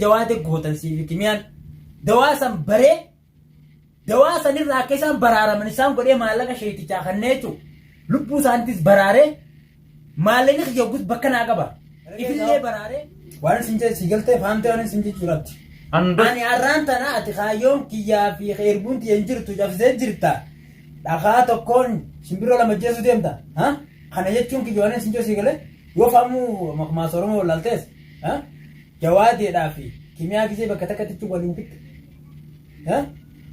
Jawaade gootan siifi kimiyaan dawaa san baree dawaa sanirraa akka isaan baraaraman isaan godhee maallaqa sheetichaa kannee jechuun lubbuu isaaniitis baraaree maallaqni kiyya hoggus bakka naa qaba. Ifillee baraaree. Waan isin jedhe si galtee faamtee waan isin jechuu irratti. Ani har'aan tana ati kaayyoon kiyyaa fi erbuun tiyya hin jirtu cabsitee jirta. Dhakaa tokkoon shimbirroo lama jeessu deemta. Kana jechuun kiyya waan isin jedhe si galee yoo faamuu makmaasa Oromoo wallaaltees. Jawaadeedhaa fi kimiyaa gisee bakka takkatti waliin fixxe.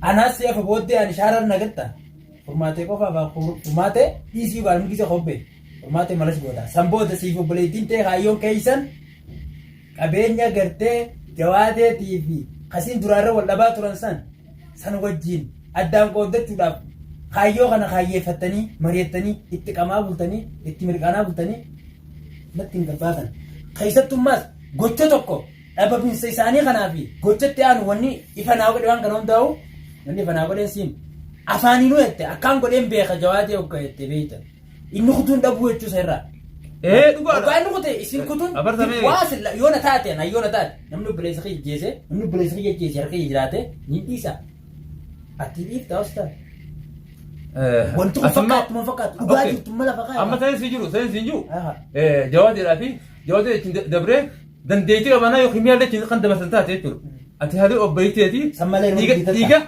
Anaas si'a booddee ani shaarar nagatta. Furmaatee qofaaf furmaatee dhiisii waan gisee kobbee. Furmaatee malas goota. San booda siif obboleettiin ta'e kaayyoon keessan qabeenya gartee jawaadeetii fi kasiin duraarra wal dhabaa turan san san wajjin addaan qooddachuudhaaf kaayyoo kana kaayyeeffattanii mari'attanii itti qamaa bultanii itti mirqaanaa bultanii natti hin galbaatan. Keessattummaas gocha tokko dhabamiinsa isaanii kanaa fi gochatti aanu wanni ifa naa godhe waan kana hundaa'u wanni ifa naa godheen siin afaaninuu jette akkaan godheen beeka jawaadee hogga jette beekta. Inni kutuun dhabuu jechuu isa irraa. Ee dhugaadha. Hoggaa inni kute isin kutuun Abartamee. waa silla yoo na taate na yoo na taate namni obboleessa kiyya jeese namni obboleessa kiyya jeese harka kiyya jiraate ni dhiisa. Ati dhiifta ostaa. Wanti kun fakkaattu ma fakkaattu dhugaa jirtu ma lafa kaa'e. Amma seensi jiru seensi hin jiru. Jawaadeedhaa fi jawaadee ittiin dabree dandeettii qabanaa yookiin mi'a illee kan dabarsan taate jechuudha. Ati haalli obboleetteeti. San malee nama Dhiiga bitatta. dhiiga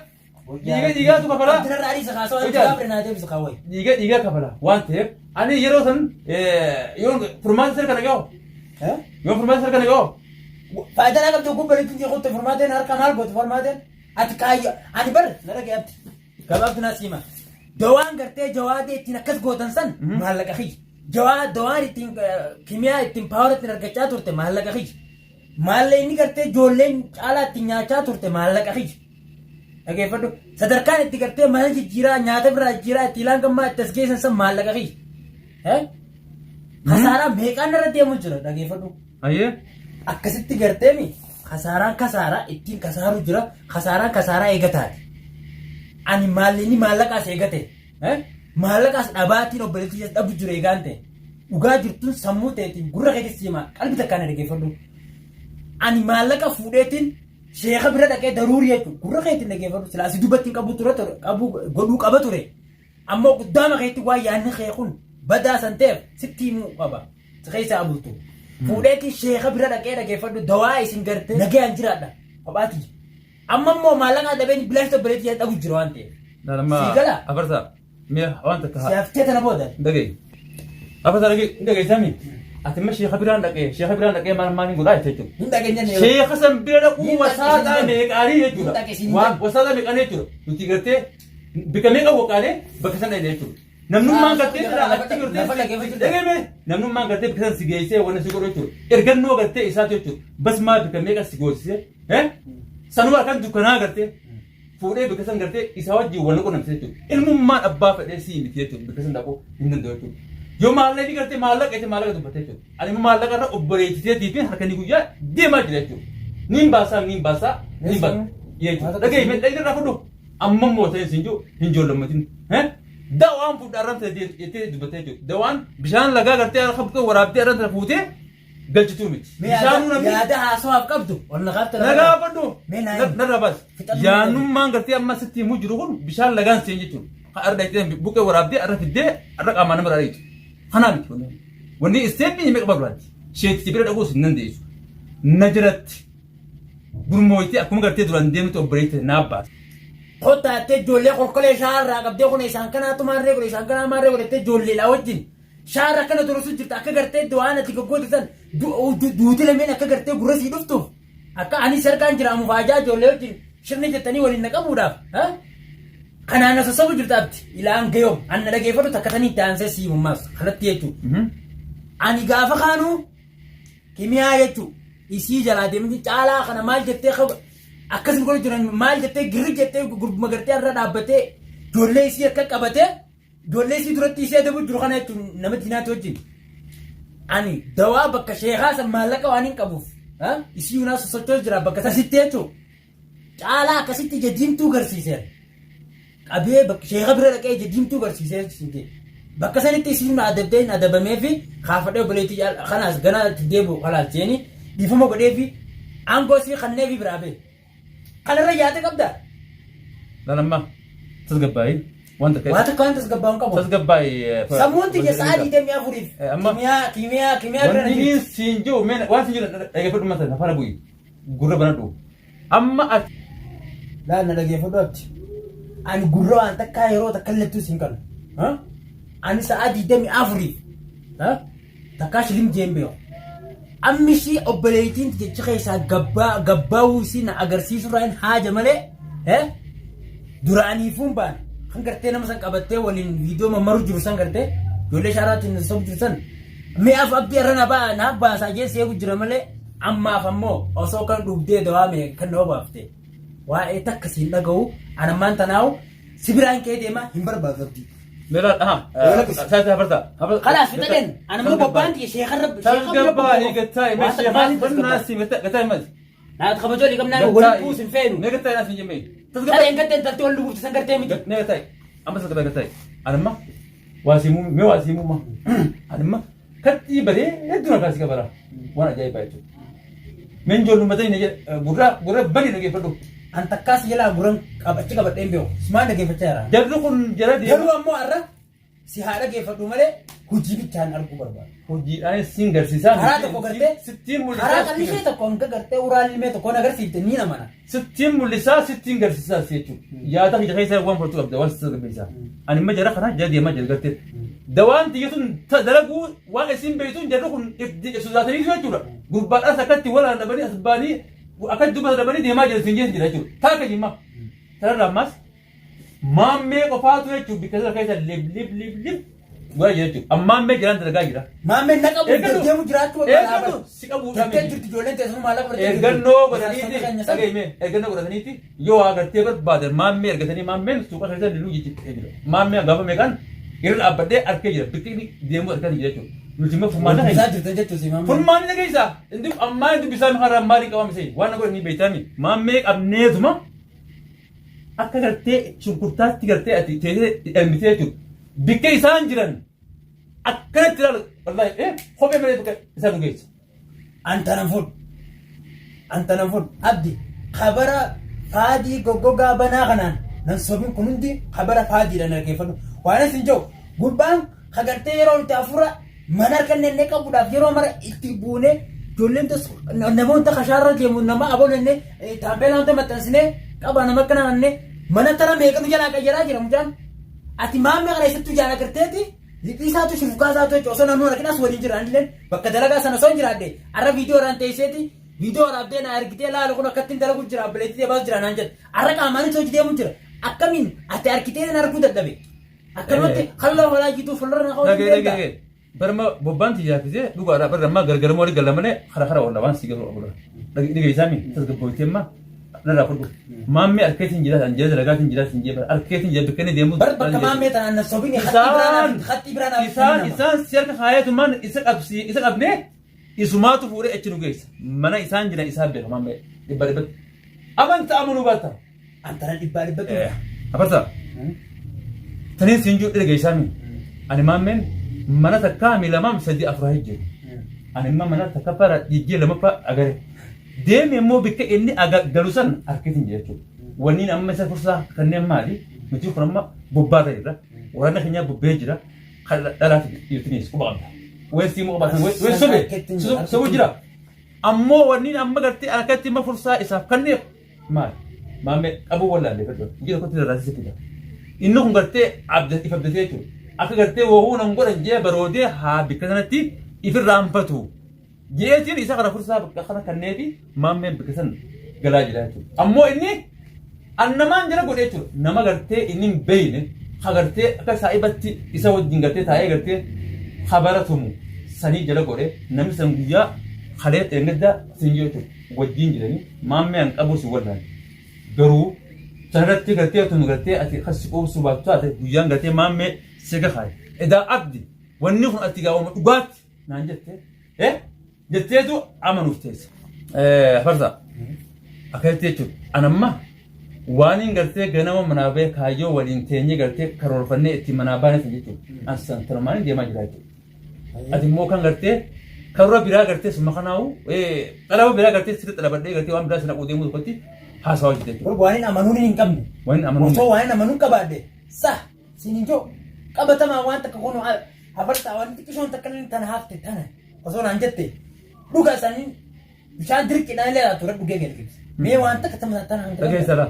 dhiiga dhiigaatu kafalaa. Abdirarra adiisa kaasoo Hojaa. gaafa naa deebisa kaawwai. Dhiiga dhiiga kafala waan ta'eef ani yeroo san yoo furmaata sirka dhaga'u yoo furmaata sirka dhaga'u Faayidaa naa qabdu gubbaa itti kutte furmaateen harka maal gootu furmaateen ati kaayyo ani bar na dhaga'e abdi. Gabaabdu naa siima. Dawaan gartee jawaadee ittiin akkas gootan san maallaqa kiyya. Jawaa dawaan ittiin kimiyaa ittiin paawara ittiin argachaa turte maallaqa kiyya. Maallaqni gartee ijoolleen caalaa ittiin nyaachaa turte maallaqa kiyya. Dhageeffadhu. Sadarkaan itti gartee mana jijjiiraa nyaata biraa jijjiiraa itti ilaan gammaa itti as geessan san maallaqa kiyya. Kasaaraa meeqaan irra deemu jira dhageeffadhu. Ayyee. Akkasitti garteemi kasaaraan kasaaraa ittiin kasaaru jira kasaaraan kasaaraa eegataati. Ani maallini maallaqaas eegate maallaqaas dhabaatiin obboleettii ishee dhabu jiru eegaan ta'e dhugaa jirtuun sammuu ta'eetiin gurra keetti siima qalbi takkaan na dhageeffadhu. Ani maallaqa fuudheetiin sheeka bira dhaqee daruurii jechuudha gurra keetiin dhageeffadhu silaa si dubbatti hin qabu ture qabu godhuu qaba ture. Ammoo guddaama keetti waan yaadni kee kun badaa san ta'eef sitti himuu qaba. Si keessaa bultu. Fuudheetiin sheeka bira dhaqee dhageeffadhu dawaa isin gartee nagayaan jiraadha. Kophaati. Amma immoo maallaqaa dhabeen bilaash obboleettii dhabu jira waan ta'eef. Nama Sii galaa? afarsa mi'a waan takka Si haftee tana booda. dhaga'i. Afarsa dhaga'i hin dhageessami. Ati imma sheeka biraan dhaqee sheeka biraan dhaqee maal maal hin godhaa jette jechuudha. Hin dhageenye yeroo. Sheeka san bira dhaquu Hin dhaqe, wasaaxaa hin dhaqe. meeqaanii jechuudha. Hin dhaqe, hin Waan dhaqe. wasaaxaa meeqaanii jechuudha. Nuti gartee bika meeqa waqaalee bakka san dhaqne jechuudha. Namnummaan gartee silaa achi gartee Lafa dhaggeeffachuu dhaggeeme namnummaan gartee bika san si geessee wanna si godhu jechuudha. Ergannoo gartee isaatu jechuudha. Basmaa bika meeqa si goosisee sanuma kan dukkanaa gartee fuudhee bika san gartee isaa wajjin wal qunnamsiise jechuudha. Ilmummaan abbaa fedhee sii miti jechuudha. Bika san dhaquu hin danda'u jechuudha. Yoo maallaqni gartee maallaqa jettee maallaqa dubbatte jechuudha. Ani immoo maallaqa irra obboleettiteetii fi harkanii guyyaa deemaa jira jechuudha. Niin baasaa niin baasaa niin baasaa jechuudha. Dhagahi mee dhagni irraa fudhu. Amma immoo ta'e siin jiru hin joollammatin. Dawaan fudhu arran ta'e jettee dubbattee jechuudha. Dawaan bishaan lagaa gartee harka buqqee waraabdee arran ta'e fuutee galchituu miti. Mee Bishaanuu namni yaada haasawaaf qabdu ol na kaafte lafa nagaa kaa'e. fadhu Mee naa himi. narra baas. Fixadhu. Yaannummaan gartee amma sitti himuu jiru kun bishaan lagaan seen jechuudha. Kan arra dhaqxee buqqee waraabdee arra fiddee arra qaamaan nama irraa dhiitu. Kanaa miti wanni. Wanni isteeppii meeqa barbaaddi? Sheetichi bira dhaquus hin dandeessu. Na jalatti gurmooytee akkuma gartee duraan deemtu obboleetti naa baasa. Kottaattee ijoollee kolkolee shaarraa qabdee kun isaan kanaatu maarree godhe isaan kanaa maarree godhettee ijoolleedhaa wajjin shaarra akkana turusu jirta akka gartee waan ati goggoote san duuti lameen akka gartee gurra sii dhuftuuf akka ani sarkaan jira mufaajaa ijoollee wajjin shirni jettanii waliin na qabuudhaaf kanaan na sossobu jirta abdi ilaan gayoom an na dhageeffadhu takka sanii itti aansee sii mummaas kanatti jechuudha. Ani gaafa kaanuu Kimiyaa jechuun isii jalaa deemti caalaa kana maal jettee akkas godhu jiran maal jettee girri jettee gurbuma gartee irra dhaabbatee ijoollee isii akka qabatee ijoollee isii duratti isii adabu jiru kana jechuun nama diinaati wajjin. Ani dawaa bakka sheekaa san maallaqa waan hin qabuuf isii yunaa sosochoo jira bakka sasitti jechuun caalaa akkasitti ija diimtuu garsiiseera. Qabee bakka sheeka bira dhaqee ija diimtuu garsiisee siin jedhe. Bakka sanitti isiin adabdee hin adabamee fi kaafadhee obboleettii kanaas ganaa itti deebi'u kalaas jeeni dhiifama godhee fi Aangoo sii kanneefi biraa bee. Kanarra yaada qabdaa? Lalamma tasgabbaa'ii waan takka. Waa takka waan tasgabbaa'u hin qabu. Tasgabbaa'ii. Sammuun tiyya sa'a 24f Amma kimiyaa kimiyaa kimiyaa bira na wanni jirti. siin jiru mee waan siin jiru dhaggeeffadhu mata afaan bu'i gurra banadhu. Amma ati Laal na dhageeffadhu abdi. Ani gurra waan takkaa yeroo takka illettuu siin qabu. Ani sa'a 24f takkaa shilim jeen beeku. Ammi ishii obboleettiin jechi keessaa gabbaa gabbaawuu isii na agarsiisuu irraa hin haaja malee duraaniifuun baane kan gartee nama san qabattee waliin viidiyoo mammaru jiru san gartee ijoollee shaaraatiin sobu jiru san mi'aaf abdii irra na baa naaf baasaa jee seegu jira malee ammaaf ammoo osoo kan dhugdee dawaa mee kan na obaafte waa'ee takka siin dhaga'u anammaan tanaa'u si biraan kee deema hin barbaadu abdii. Meelaa aha. Saasa hafarta. Kalaas fixadeen ana immoo bobbaan tiyya sheekarra Tasgabbaa'ii gattaa himee sheekaa fannaa si gattaa himas. Naat kabajoo liqamnaan wal buus hin feenu. Mee gattaa himas hin jemmee. Sareen gartee intalti wal lubuufti san gartee miti. Mee gattaa amma tasgabbaa'ii gattaa anamma waa siimuu mee waa siimuu ma anamma kattii baree hedduu na kaasii kabara waan ajaa'ibaa jechuudha. Meen ijoollu mataa hin gurra gurra bani dhageeffadhu. An takkaas jalaa guran achi qabadhee hin beeku. Sumaan dhageeffachaa jira. Jarri kun jara deemu. Garuu ammoo har'a si haa dhageeffadhu malee hojii bichaan arguu barbaada. Hojiidhaan siin garsiisaa. Karaa tokko gartee Sittiin mul'isaa. karaa qal'ishee tokko hanga gartee uraa ilmee tokko na agarsiifte ni amana. Sittiin mul'isaa sittiin garsiisaa si jechuudha. Yaada kiyya keessa waan fudhachuu qabda waan sitti qabdeessa. Ani imma jara kana jara deemaa jira gartee. Dawaan tiyya sun dalaguu waan isin beektuun jarri kun if sodaatanii jechuudha. Gurbaadhaas akkatti walaan dhabanii as baanii akka dubbata dhabanii deemaa jiran siin jira jechuudha. Taaka jimma. Kanarraa ammas maammee qofaatu jechuudha bikka sana keessa lib lib lib lib godhaa jira jechuudha. Ammaammee jiraan dalagaa jira. Maammeen na qabu Eeggadhu. deemu jiraachuu barbaada. Eeggadhu si qabuudhaan Jettee jirti ijoolleen teessuma maallaqa fudhattee jirti. Ergannoo godhaniiti dhageenye ergannoo godhataniiti yoo agartee barbaadan maammee ergatanii maammeen suuqa keessa liluu jechuudha jira. Maammee gaafa meeqaan irra dhaabbadhee arkee jira bikki inni deemuu argaa jira jechuudha. Nuti immoo furmaanni Dubbisaa keessa. jirta jechuun si maammee. Furmaanni keessa inni ammaa inni dubbisaa karaa maalii qabame se'i waan na godhanii beektami maammee qabneetuma akka gartee shunkurtaatti gartee ati teessee elmitee jechuudha. Bikka isaan jiran akkanatti ilaalu wallaahi kophee malee bakka isaan nu geessa. Antanan fudhu. Antanan fudhu. Abdi kabara faadii goggogaa banaa kanaan nan sobin kun hundi kabara faadiidhaan dhaggeeffadhu. Waan isin jiru gurbaan kagartee yeroo itti hafuura mana harka inni qabuudhaaf yeroo mara itti buunee ijoolleen namoota kashaarra deemu nama aboon inni taambeelaa hunda maxxansinee qaba nama akkana annee mana tara meeqatu jalaa qayyaraa jira mucaan. Ati maammee kana eessattuu jaan agarteeti liphii isaatu shufkaa isaatu jechuudha osoo namni arginaas waliin jira anilleen bakka dalagaa sana osoo hin jiraadhe arra viidiyoo irraan teesseeti viidiyoo waraabdee na argitee laalu kun akkattiin dalagu jira abbileetti deebaasu jira naan jedhe arra qaamaanis hojii deemu jira akkamiin ati argitee na arguu dadhabe akkanumatti halloo holaa jituu fuuldura na ka'uu Dhagee dhagee dhagee. Barma bobbaan tiyyaa fisee dhugaadha barra ammaa gargarmoo wali galla malee kara kara oolla waan si galu qabudha. Dhagee isaa mi tasgabbootee amma narraa fudhu. Maammee harkeetiin jira an jira dalagaatiin jira sin jee harkeetiin jira bakka inni deemu. Bar bakka maammee tanaan na sobini khatti biraa naaf khatti biraa naaf Isaan isaan si harka kaayetumaan isa qabsi isa qabnee isumaatu fuudhee achi nu geessa. Mana isaan jiran isaan beeka maammee dhibba dhibbatti. Amanta amanuu baata. Antana dhibbaa dhibbatti. Abarta. Taniin siin jiru dhirga isaa mi. Ani maammeen mana takkaa mi lamaam sadii afur haa jiru. Ani immoo mana takkaffaa jijjiir lamaffaa agare. Deemi immoo bikka inni galu san harkitiin jira jechuudha. Wanniin amma isa fursaa kanneen maali? Nuti kun amma bobbaarra jirra. Waraanni keenya bobbee jira. Kan dhalaaf dhiirtinis quba qabda. Weessii immoo qabaatan weessii sobe sobu jira. Ammoo wanniin amma gartee harkatti immoo fursaa isaaf kanneen Maal? Maammee qabuu wallaalle fedhu. Ija tokkotti rarraasise fida. Inni kun gartee abda if abdatee jechuudha. Akka gartee wahuu nan godhan jee baroodee haa bikka sanatti ifirraanfatu. Jeetiin isa kana fursaa bakka kana kanneefi maammeen bikka san galaa jira jechuudha. Ammoo inni annamaan jala godhe jechuudha. Nama gartee inni hin beeyne ha gartee akka saa'ibatti isa wajjin gartee taa'ee gartee habaratumu sanii jala godhe namni san guyyaa kalee dheengaddaa sin jechuudha. Wajjiin jiranii maammee an qabuu si wallaale garuu sanarratti gartee otuma gartee ati kan si quubsuu baattu taate guyyaan gartee maammee sega kaaye edaa abdi wanni kun ati gaawama dhugaatti naan jette eh jetteetu amanuuf teessa. Farsa akkasitti jechuudha anamma waan hin gartee ganama manaa ba'e kaayyoo waliin teenyee gartee karoorfannee itti manaa baane san jechuudha an san tanumaan deemaa jira jechuudha. Ati immoo kan gartee Karoora biraa gartee suma kanaa'u xalaba biraa gartee sirri xalabadhee gartee waan biraa sana deemuu tokkotti haasawaa jirti jechuudha. Waan hin amanuun hin qabne. Waan hin amanuun. Osoo waan hin amanuun qabaadhe sah siin hin jiru qabatamaa waan takka kun hafartaa waan xiqqishoon takka illee tana hafte tana osoo naan jette dhuga isaanii bishaan dirqiidhaan illee tura dhugee galchise. Mee waan takka tana tana hanga. Dhageessara.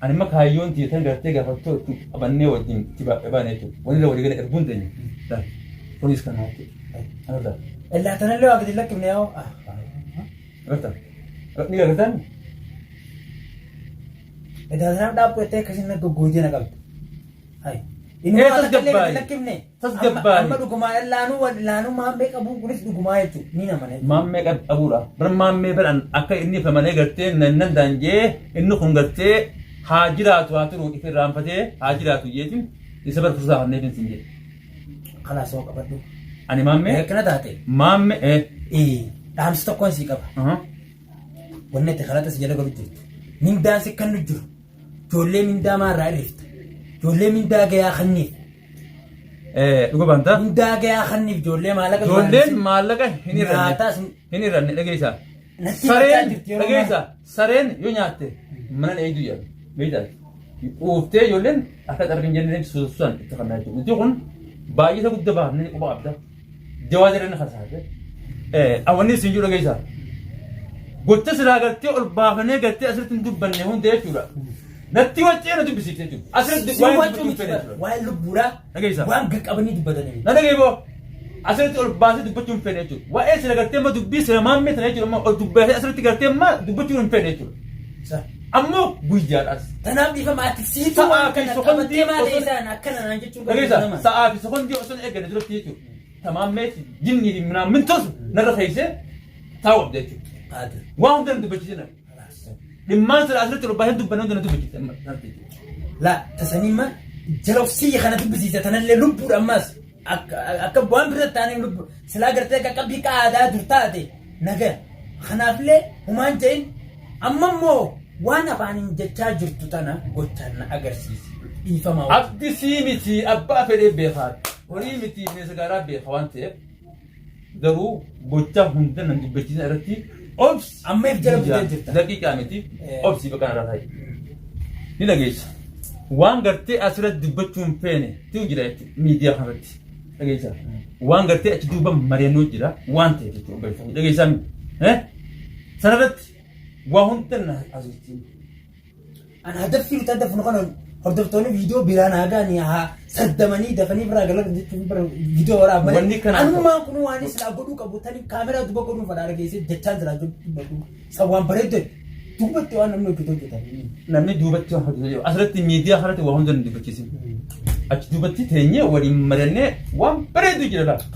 Ani amma kaayyoon tiyya tan gartee gaafattoo itti qabannee wajjin itti baane jechuudha. Wanni irra walii gala erguun teenya. Kunis kan hafte. Agartaa? Illaa tanallee waa gadi lakkifne yaa'u. Agartaa? Ni agartaan? Edaa sanaaf dhaabbattee akkasiin na goggootee na qabde. Hai. Ee, tasgabbaa'i. Tasgabbaa'i. Amma dhugumaa laanuu laanuu maammee qabu kunis dhugumaa jechuudha. Ni namana. Maammee qabuudha. Bar maammee baran akka inni ifa malee gartee nan daanjee inni kun gartee haa jiraatu haa turu ifa irraanfatee haa jiraatu jeetiin isa bar fursaa kanneen hin jedhe. Kalaas hoo qabadhu. Ani maammee Akkana taate. maammee Dhaamsi tokkoon sii qaba. Wanni ati kalaxa si jala galu jirtu. Mindaan si kan nu jiru. Ijoollee mindaa maarraa irrifta. Ijoollee mindaa gayaa kanniif. Dhuga baantaa. Mindaa gayaa kanniif ijoollee maallaqa Ijoolleen maallaqa hin irranne. Nyaataas Hin irranne dhageessaa. Natti Sareen jirti yeroo dhageessaa. Sareen yoo nyaatte mana eegdu jedhu. Beektaa? Quuftee ijoolleen akka xarqin jennee suususan itti kannaa jechuudha. Nuti kun baay'ee guddaa baafnee quba qabda. Jawaa jedhanii kasaase. Awanni isin jiru dhageessaa. Gocha silaa gartee ol baafnee gartee asirratti hin dubbanne hunda jechuudha. Natti waccee na dubbisiifte jechuudha. Asirratti Si waa'ee wacuu dubbachuu miti fedhe jechuudha. waa'ee lubbuudhaa Dhageessaa. waan qaqqabanii dubbatanii. Na dhagaye boo. Asirratti ol baasee dubbachuu hin fedhe jechuudha. Waa'ee sila gartee amma dubbii sila maammee tana jechuudha amma ol dubbatee asirratti gartee amma dubbachuu hin fedhe jechuudha. Ammoo guyyaadhaas. Tanaaf dhiifama ati siitu Sa'aa waan fi kana sokondii qabattee maal osoo- isaan akkana naan jechuun Dhageessaa nama. sa'aa fi sokondii osoo hin eegganne duratti jechuudha. Tamaammee jinnii fi minaamin tosu narra keessee taa'u qabda jechuudha. Ati. Waan hunda na dubbachiisina. Dhimmaan sila asirratti ol baasee dubbanne hunda na dubbachiise. La tasanima jala siyya kana dubbisiisa tanallee lubbuudha ammas akka akka waan bira taanee lubbu silaa gartee akka qabbii ka aadaa dur taate naga kanaafillee humaan jedhin amma immoo waan afaaniin jechaa jirtu tana gochaan na agarsiisi dhiifama wajjin. Abdi sii miti abbaa fedhee beekaa horii miti bineensa gaaraa beeka waan ta'eef garuu gocha hunda nan dubbachiisan irratti obsi. Amma if jala butee jirta. Daqiiqaa miti obsi bakka irraa taa'e. Ni dhageessa. Waan gartee asirratti dubbachuu hin feene tu jira jechuudha miidiyaa kanarratti. Dhageessa. Waan gartee achi duuba mari'annoo jira waan ta'eef jechuudha. Dhageessaa miti. Sanarratti waa hunda na asitti. An hadaffii nuti hadafnu kana hordoftoonni viidiyoo biraan haa ga'anii haa saddamanii dafanii biraa galan jechuun bira viidiyoo waraab malee. Wanni kanaan ta'u. Anummaan kun waan silaa godhuu qabu tani kaameraa duba godhuun fadhaa argeessee jechaan silaa dubbadhu. San waan bareeddu dubbatti waan namni hojjetu hojjetan. Namni duubatti waan hojjetu jiru. Asirratti miidiyaa kanatti waa hunda nu dubbachiisin. Achi duubatti teenyee waliin mari'annee waan bareedu jira laata.